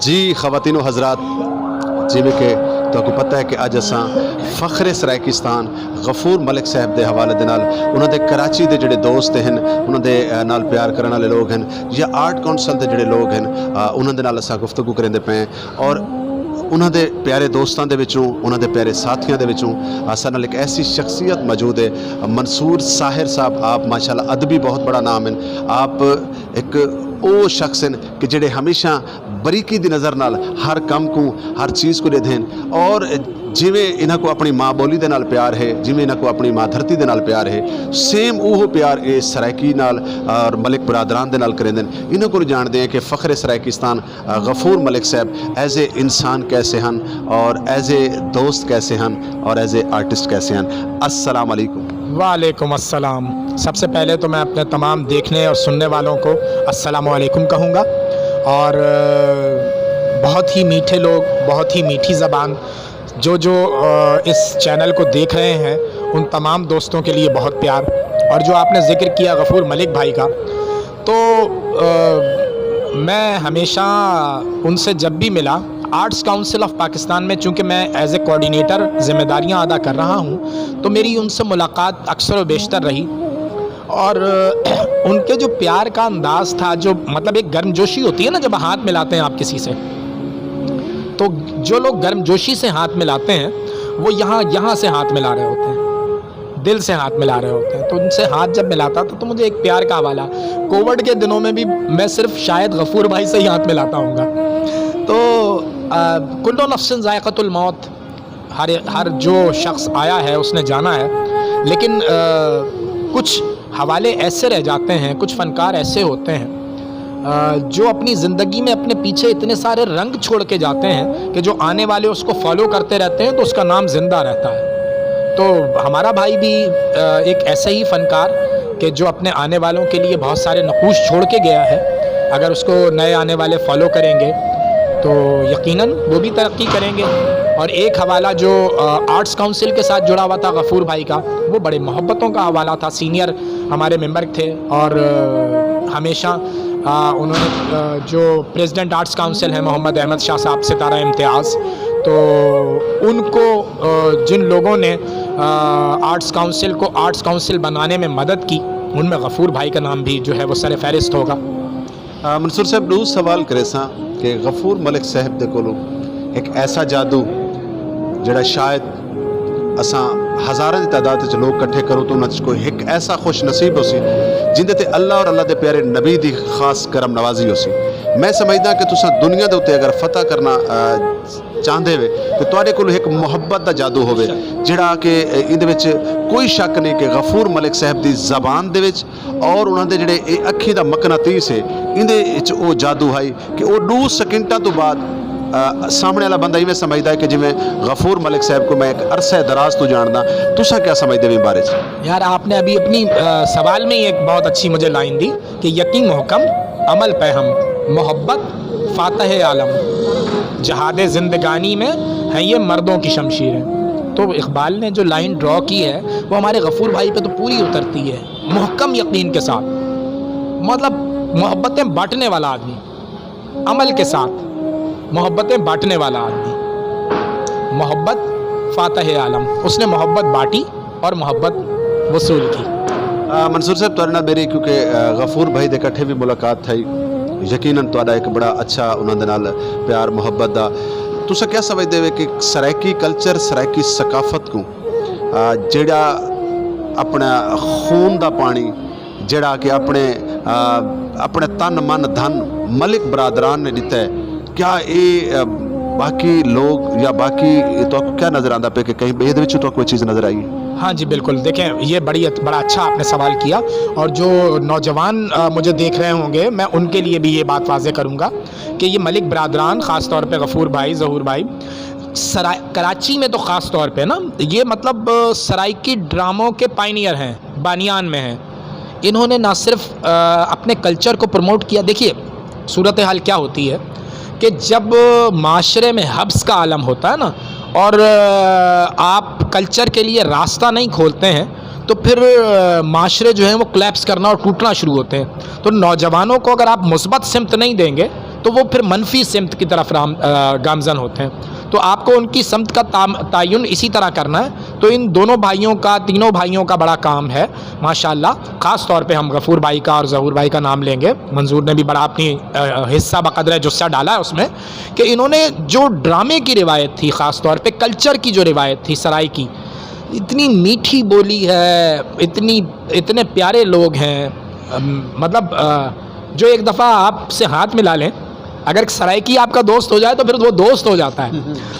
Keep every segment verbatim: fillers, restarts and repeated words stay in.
جی خواتین و حضرات، جیویں کہ تہاکوں پتہ ہے کہ اڄ اساں فخر سرائیکستان غفور ملک صاحب دے حوالے دے نال انہاں دے کراچی دے جڑے دوست ہن، انہاں دے نال پیار کرݨ والے لوگ ہن، یا آرٹ کونسل دے جڑے لوگ ہن، انہاں دے نال اساں گفتگو کریندے پئے ہیں۔ اور انہاں دے پیارے دوستاں دے وچوں، انہاں دے پیارے ساتھیاں دے وچوں اساں نال ایک ایسی شخصیت موجود ہے، منصور ساحر صاحب۔ آپ ماشاءاللہ ادبی بہت بڑا نام ہیں۔ آپ ایک او شخص ہیں کہ جڑے ہمیشہ بریکی دی نظر نال ہر کم کو، ہر چیز کو ݙیدھن، اور جیویں انہاں کو اپݨی ماں ٻولی دے نال پیار ہے، جیویں انہاں کو اپݨی ماں دھرتی دے نال پیار ہے، سیم اوہو پیار اے سرائیکی نال اور ملک برادران دے نال کریندن۔ انہاں کو جاندے ہیں کہ فخر سرائیکستان غفور ملک صاحب ایز اے انسان کیسے ہن اور ایز اے دوست کیسے ہن اور ایز اے آرٹسٹ کیسے ہن۔ السلام علیکم۔ وعلیکم السلام۔ سب سے پہلے تو میں اپنے تمام دیکھنے اور سننے والوں کو السلام علیکم کہوں گا، اور بہت ہی میٹھے لوگ، بہت ہی میٹھی زبان، جو جو اس چینل کو دیکھ رہے ہیں، ان تمام دوستوں کے لیے بہت پیار۔ اور جو آپ نے ذکر کیا غفور ملک بھائی کا، تو میں ہمیشہ ان سے جب بھی ملا، آرٹس کونسل آف پاکستان میں چونکہ میں ایز اے کوآرڈینیٹر ذمہ داریاں ادا کر رہا ہوں، تو میری ان سے ملاقات اکثر و بیشتر رہی۔ اور ان کے جو پیار کا انداز تھا، جو مطلب ایک گرم جوشی ہوتی ہے نا جب ہاتھ ملاتے ہیں آپ کسی سے، تو جو لوگ گرم جوشی سے ہاتھ ملاتے ہیں، وہ یہاں یہاں سے ہاتھ ملا رہے ہوتے ہیں، دل سے ہاتھ ملا رہے ہوتے ہیں۔ تو ان سے ہاتھ جب ملاتا تھا تو مجھے ایک پیار کا حوالہ، کووڈ کے دنوں میں بھی میں صرف شاید غفور بھائی سے ہی ہاتھ ملاتا ہوں گا۔ تو کل نفس ذائقۃ الموت، ہر ہر جو شخص آیا ہے اس نے جانا ہے، لیکن کچھ حوالے ایسے رہ جاتے ہیں، کچھ فنکار ایسے ہوتے ہیں جو اپنی زندگی میں اپنے پیچھے اتنے سارے رنگ چھوڑ کے جاتے ہیں کہ جو آنے والے اس کو فالو کرتے رہتے ہیں تو اس کا نام زندہ رہتا ہے۔ تو ہمارا بھائی بھی ایک ایسا ہی فنکار کہ جو اپنے آنے والوں کے لیے بہت سارے نقوش چھوڑ کے گیا ہے، اگر اس کو نئے آنے والے فالو کریں گے تو یقیناً وہ بھی ترقی کریں گے۔ اور ایک حوالہ جو آرٹس کونسل کے ساتھ جڑا ہوا تھا غفور بھائی کا، وہ بڑے محبتوں کا حوالہ تھا، سینئر ہمارے ممبر تھے اور ہمیشہ انہوں نے جو پریزیڈنٹ آرٹس کونسل ہیں محمد احمد شاہ صاحب ستارہ امتیاز، تو ان کو جن لوگوں نے آرٹس کونسل کو آرٹس کونسل بنانے میں مدد کی، ان میں غفور بھائی کا نام بھی جو ہے وہ سر فہرست ہوگا۔ منصور صاحب ݙو سوال کریساں کہ غفور ملک صاحب دے کولوں ایک ایسا جادو جڑا شاید اساں ہزاراں دی تعداد وچ لوگ کٹھے کروں تو انہاں وچ کوئی ایک ایسا خوش نصیب ہوسی جیندے تے اللہ اور اللہ دے پیارے نبی دی خاص کرم نوازی ہوسی۔ میں سمجھدا کہ تساں دنیا دے اتے اگر فتح کرنا چاہندے وے تو تہاݙے کولوں ایک محبت دا جادو ہووے جڑا کہ ایندے وچ کوئی شک نہیں کہ غفور ملک صاحب دی زبان دے وچ اور انہاں دے جڑے اے اکھیں دا مقناطیس ہے، ایندے اچ او جادو ہئی کہ او ݙو سیکنڈاں توں بعد سامݨے والا بندہ ایویں سمجھدا ہے کہ جیویں غفور ملک صاحب کو میں ایک عرصہ دراز توں جاندا۔ تساں کیا سمجھدے وے بارے چ؟ یار، آپ نے ابھی اپنی سوال میں ہی ایک بہت اچھی مجھے لائن دی کہ یقین محکم، عمل پہ ہم، محبت فاتح عالم، جہاد زندگانی میں ہیں یہ مردوں کی شمشیریں۔ تو اقبال نے جو لائن ڈرا کی ہے وہ ہمارے غفور بھائی پہ تو پوری اترتی ہے۔ محکم یقین کے ساتھ، مطلب محبتیں بانٹنے والا آدمی، عمل کے ساتھ محبتیں بانٹنے والا آدمی۔ محبت فاتح عالم، اس نے محبت بانٹی اور محبت وصول کی۔ منصور صاحب، تہاݙے نال میری کیونکہ غفور بھائی دے کٹھے بھی ملاقات تھئی، یقیناً تہاݙا ایک بڑا اچھا انہاں دے نال پیار محبت دا۔ تساں کیا سمجھدے وے کہ سرائیکی کلچر، سرائیکی ثقافت کو جڑا اپنا خون دا پانی جڑا کہ اپنے اپنے تن من دھن ملک برادران نے ݙتا ہے، کیا اے باقی لوگ یا باقی تہاکوں کیا نظر آندا پے کہ کہیں ٻئے دے وچ تہاکوں کوئی چیز نظر آئی ہے؟ ہاں جی، بالکل۔ دیکھیں، یہ بڑی بڑا اچھا آپ نے سوال کیا، اور جو نوجوان مجھے دیکھ رہے ہوں گے، میں ان کے لیے بھی یہ بات واضح کروں گا کہ یہ ملک برادران، خاص طور پہ غفور بھائی، ظہور بھائی، سرائے کراچی میں تو خاص طور پہ نا، یہ مطلب سرائیکی ڈراموں کے پائنیئر ہیں، بانیان میں ہیں۔ انہوں نے نہ صرف اپنے کلچر کو پروموٹ کیا، دیکھیے صورت حال کیا ہوتی ہے کہ جب معاشرے میں حبس کا عالم ہوتا ہے نا، اور آپ کلچر کے لیے راستہ نہیں کھولتے ہیں تو پھر معاشرے جو ہیں وہ کلیپس کرنا اور ٹوٹنا شروع ہوتے ہیں۔ تو نوجوانوں کو اگر آپ مثبت سمت نہیں دیں گے تو وہ پھر منفی سمت کی طرف رام آ، گامزن ہوتے ہیں۔ تو آپ کو ان کی سمت کا تام- تعین اسی طرح کرنا ہے۔ تو ان دونوں بھائیوں کا، تینوں بھائیوں کا بڑا کام ہے، ماشاءاللہ۔ خاص طور پہ ہم غفور بھائی کا اور ظہور بھائی کا نام لیں گے۔ منظور نے بھی بڑا اپنی آ، حصہ بقدر جثہ ڈالا ہے اس میں، کہ انہوں نے جو ڈرامے کی روایت تھی، خاص طور پہ کلچر کی جو روایت تھی سرائیکی، اتنی میٹھی بولی ہے، اتنی، اتنے پیارے لوگ ہیں، ام، مطلب آ، جو ایک دفعہ آپ سے ہاتھ ملا لیں، اگر سرائیکی آپ کا دوست ہو جائے تو پھر وہ دوست ہو جاتا ہے۔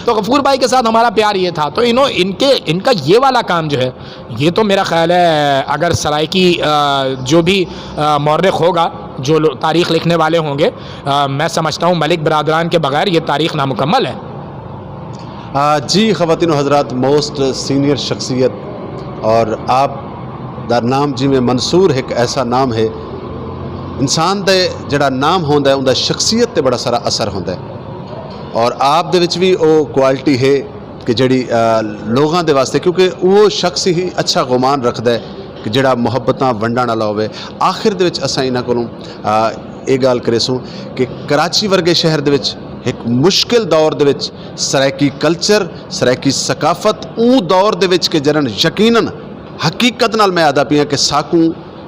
تو غفور بھائی کے ساتھ ہمارا پیار یہ تھا۔ تو انہوں ان کے ان کا یہ والا کام جو ہے، یہ تو میرا خیال ہے اگر سرائیکی آ، جو بھی آ، مورخ ہوگا، جو لو- تاریخ لکھنے والے ہوں گے، آ، میں سمجھتا ہوں ملک برادران کے بغیر یہ تاریخ نامکمل ہے۔ آ، جی خواتین و حضرات، موسٹ سینئر شخصیت اور آپ دا نام جی میں منصور ایک ایسا نام ہے، انسان دے جڑا نام ہوندا ہے اوندا شخصیت تے بڑا سارا اثر ہوندا ہے، اور آپ دے وچ بھی او کوالٹی ہے کہ جڑی آ، لوگاں دے واسطے، کیونکہ وہ شخص ہی اچھا گمان رکھدا ہے کہ جڑا محبتاں ونڈن والا ہوے۔ آخر دے وچ اساں انہاں کولوں آ، اے گالھ کریسوں کہ کراچی ورگے شہر دے وچ ایک مشکل دور دے وچ سرائیکی کلچر، سرائیکی ثقافت اوں دور دے وچ کہ جنن یقیناً حقیقت نال میں آہدا پیاں کہ ساکوں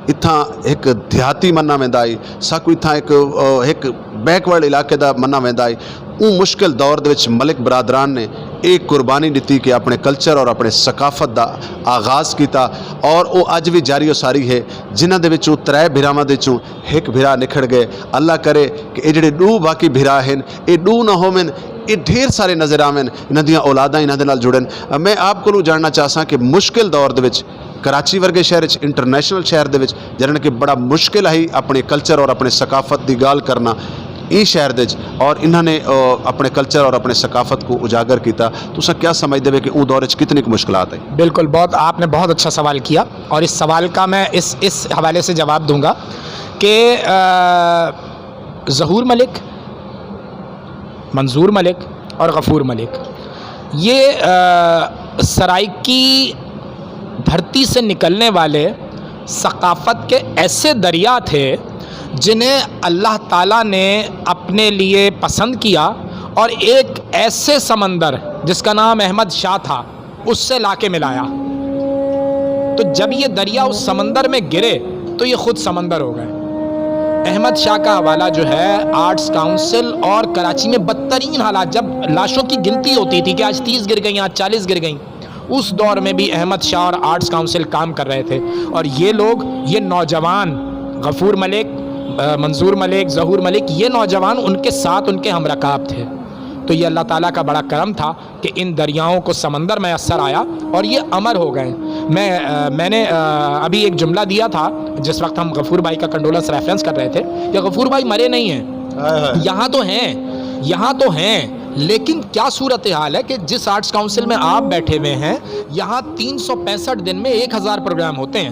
اتھاں ایک دیہاتی منا ویندا ہئی، ساکوں اتھاں ایک آ، ایک بیکورڈ علاقے دا منا ویندا ہئی۔ اوں مشکل دور دے وچ ملک برادران نے ایک قربانی ݙتی کہ اپݨے کلچر اور اپݨے ثقافت دا آغاز کیتا، اور او اڄ وی جاری و ساری ہے۔ جنہاں دے وچوں ترے بھراواں دے وچوں ہک بھرا نکھڑ ڳئے۔ اللہ کرے کہ اے جڑے ݙو باقی بھرا ہن، اے ݙو نہ ہوون، اے ڈھیر سارے نظر آون، انہاں دیاں اولاداں انہاں دے نال جڑن۔ میں آپ کولوں جاننا چاہساں کہ مشکل دور دے وچ کراچی ورگے شہر وچ، انٹرنیشنل شہر دے وچ، جنہاں کہ بڑا مشکل ہئی اپݨے کلچر اور اپݨے ثقافت دی ڳالھ کرنا، ایں شہر دے وچ، اور انہاں نے آ، اپݨے کلچر اور اپݨے ثقافت کوں اجاگر کیتا۔ تساں کیا سمجھدے وے کہ اوں دور وچ کتنی کوں مشکلات ہئی؟ بالکل، بہت آپ نے بہت اچھا سوال کیا، اور اس سوال کا میں اس اس حوالے سے جواب دوں گا کہ آ، ظہور ملک، منظور ملک اور غفور ملک، یہ آ، سرائیکی دھرتی سے نکلنے والے ثقافت کے ایسے دریا تھے جنہیں اللہ تعالیٰ نے اپنے لیے پسند کیا اور ایک ایسے سمندر جس کا نام احمد شاہ تھا، اس سے لا کے ملایا۔ تو جب یہ دریا اس سمندر میں گرے تو یہ خود سمندر ہو گئے۔ احمد شاہ کا حوالہ جو ہے، آرٹس کاؤنسل اور کراچی میں بدترین حالات، جب لاشوں کی گنتی ہوتی تھی کہ آج تیس گر گئیں، آج چالیس گر گئیں، اس دور میں بھی احمد شاہ اور آرٹس کاؤنسل کام کر رہے تھے۔ اور یہ لوگ، یہ نوجوان، غفور ملک، آ، منظور ملک، ظہور ملک، یہ نوجوان ان کے ساتھ، ان کے ہم رکاب تھے۔ تو یہ اللہ تعالیٰ کا بڑا کرم تھا کہ ان دریاؤں کو سمندر میسر آیا اور یہ امر ہو گئے۔ میں آ، میں نے آ، ابھی ایک جملہ دیا تھا جس وقت ہم غفور بھائی کا کنڈولنس ریفرنس کر رہے تھے کہ غفور بھائی مرے نہیں ہیں، یہاں تو ہیں، یہاں تو ہیں، لیکن کیا صورتحال ہے کہ جس آرٹس کاؤنسل میں آپ بیٹھے ہوئے ہیں، یہاں تین سو پینسٹھ دن میں ایک ہزار پروگرام ہوتے ہیں۔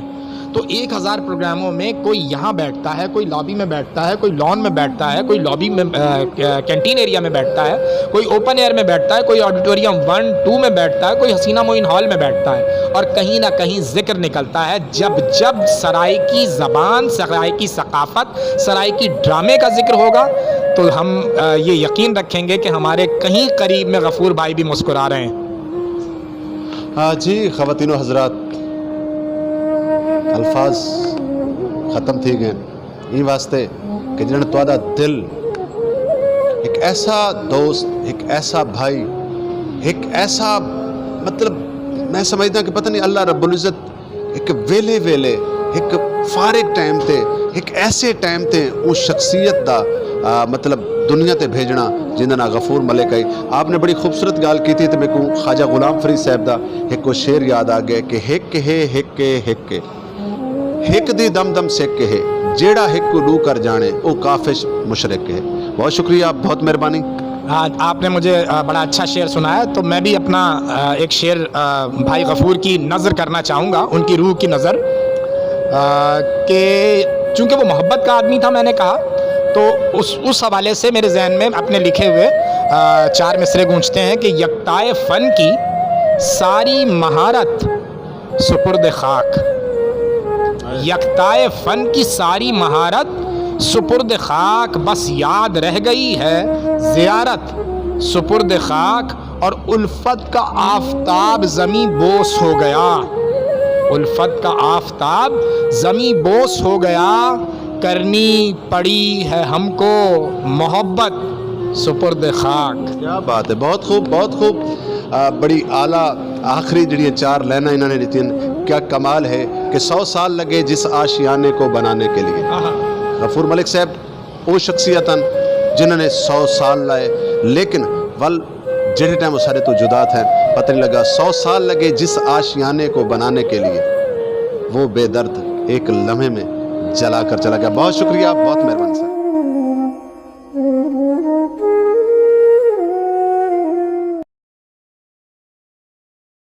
تو ایک ہزار پروگراموں میں کوئی یہاں بیٹھتا ہے، کوئی لابی میں بیٹھتا ہے، کوئی لان میں بیٹھتا ہے، کوئی لابی میں آ، کینٹین ایریا میں بیٹھتا ہے، کوئی اوپن ایئر میں بیٹھتا ہے، کوئی آڈیٹوریم ون ٹو میں بیٹھتا ہے، کوئی حسینہ معین ہال میں بیٹھتا ہے، اور کہیں نہ کہیں ذکر نکلتا ہے۔ جب جب سرائیکی زبان، سرائیکی ثقافت، سرائیکی ڈرامے کا ذکر ہوگا تو ہم آ، یہ یقین رکھیں گے کہ ہمارے کہیں قریب میں غفور بھائی بھی مسکرا رہے ہیں۔ ہاں جی خواتین و حضرات، الفاظ ختم تھی ڳئے ایں واسطے کہ جنہاں تہاݙا دل ہک ایسا دوست، ہک ایسا بھائی، ہک ایسا، مطلب، میں سمجھدا کہ پتہ نہیں اللہ رب العزت ہک ویلے ویلے، ہک فارغ ٹائم تے، ہک ایسے ٹائم تے اوں شخصیت دا آ، مطلب، دنیا تے بھیجݨا جیندا ناں غفور ملک ہئی۔ آپ نے بڑی خوبصورت ڳالھ کیتی تے میکوں خواجہ غلام فرید صاحب دا ہک او شعر یاد آ ڳئے کہ ہک ہے ہک ہے ہک ہے، ہک دی دم دم سک ہے، جیڑھا ہک کوں ݙو کر ڄاݨے او کافش مشرک ہے۔ بہت شکریہ، بہت مہربانی۔ آ، آپ نے مجھے آ، بڑا اچھا شعر سنایا، تو میں بھی اپنا آ، ایک شعر آ، بھائی غفور کی نذر کرنا چاہوں گا، ان کی روح کی نذر، آ، کہ چونکہ وہ محبت کا آدمی تھا، میں نے کہا، تو اس اس حوالے سے میرے ذہن میں اپنے لکھے ہوئے آ، چار مصرعے گونجتے ہیں کہ یکتائے فن کی ساری مہارت سپرد خاک، یکتائے فن کی ساری مہارت سپرد خاک بس یاد رہ گئی ہے زیارت، سپرد خاک اور الفت کا آفتاب زمیں بوس ہو گیا، الفت کا آفتاب زمیں بوس ہو گیا، کرنی پڑی ہے ہم کو محبت سپرد خاک۔ کیا بات ہے، بہت خوب، بہت خوب۔ آ، بڑی اعلیٰ آخری جڑیاں چار لائناں انہاں نے ݙتیاں۔ کیا کمال ہے کہ سو سال لگے جس آشیانے کو بنانے کے لیے۔ غفور ملک صاحب او شخصیت ہن جنہاں نے سو سال لائے، لیکن ول جڑے ٹائم وہ سارے تو جدا تھے، پتہ نہیں لگا۔ سو سال لگے جس آشیانے کو بنانے کے لیے، وہ بے درد ایک لمحے میں جلا کر چلا گیا۔ بہت شکریہ، بہت مہربانی سر۔